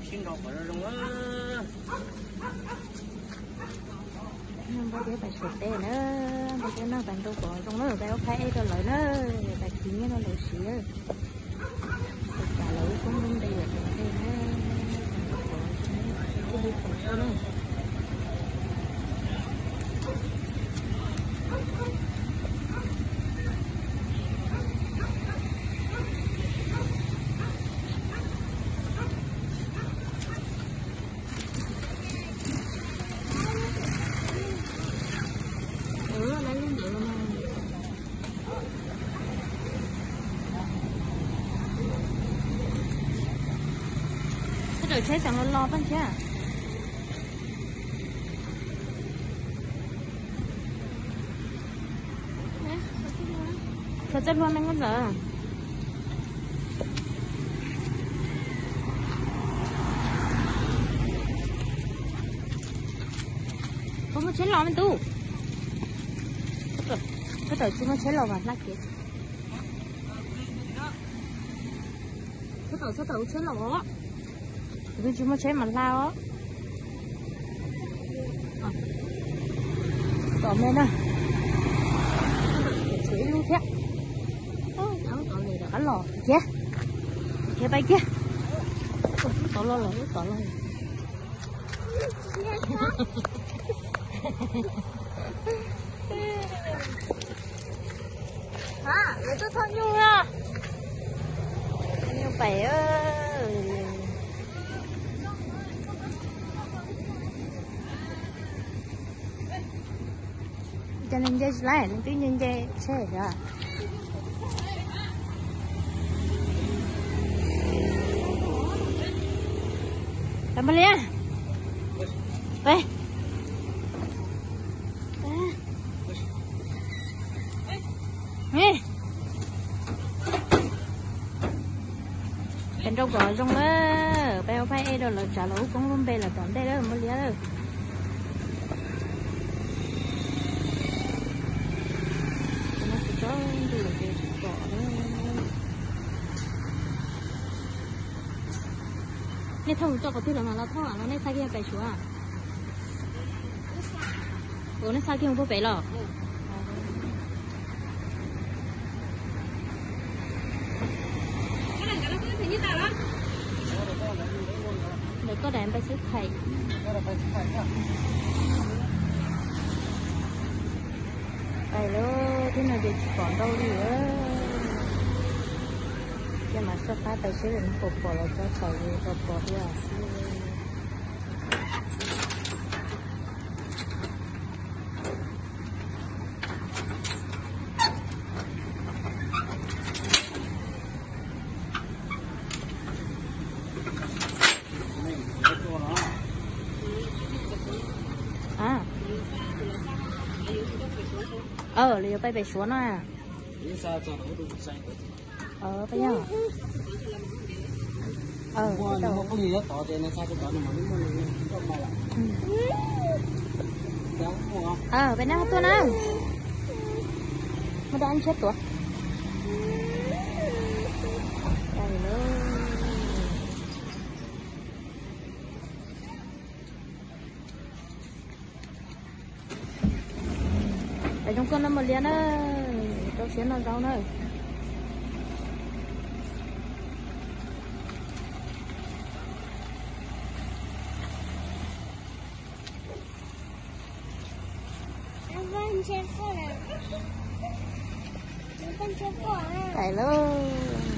Sib nrau kom zoo zoo na. Npaj teb pais suav teb na, npaj teb noj pais nrau kom zoo na, peb ua phaib ej rau lawv na, pais khwv nyiaj rau lawv siv. Ua cas lawv ib koob lub npe yuav tau tej na, kom thiaj li pom tuaj na. Sawv daws tsheb xeev los los pab thiab. Txhob txawj hlua me nkauj ntxawm. Puas muaj tsheb los me tub? Txhob tawm tsis muaj tsheb los mas hla kev. Txhob tawm, txhob tawm tsheb los. Kuv twb tsis muaj tsheb mas hla os. Tom me na. Tshuav ib lub thiab. Rov qab los kiag. Kiag pais kiag. Lub tod los lawm, lub tod los. Lawv tuaj txog nyuj na. Nyuj pais. Cas nws nce tsis laib, nws twb nce nce tsheb lawm. Npaj Liab, peb peb nrau kom zoo na, peb ua phaib ej rau lawv tsav lawv ub koob lub npe lawm tom ntej lawm Npaj Liab lawm. Nej thauj mus txoj qhov twg los mas los thauj los nej xa kiag pem Suav? Ua nej xa kiag mus puag pem los? Ntawm koj daim npais xwb thaiv. Pais lawm, thiab no ces tsis pom ntau li. Ces mam soj qab pais seb puas pom los tso thaum tau pom thiab xwb. Lawv yuav pais pem Suav no. Peb nab tuaj na. Muaj dab tshiab tuaj. Pais zoo koj no Npaj Liab na, rau siab noj zaub na. Pais lauj.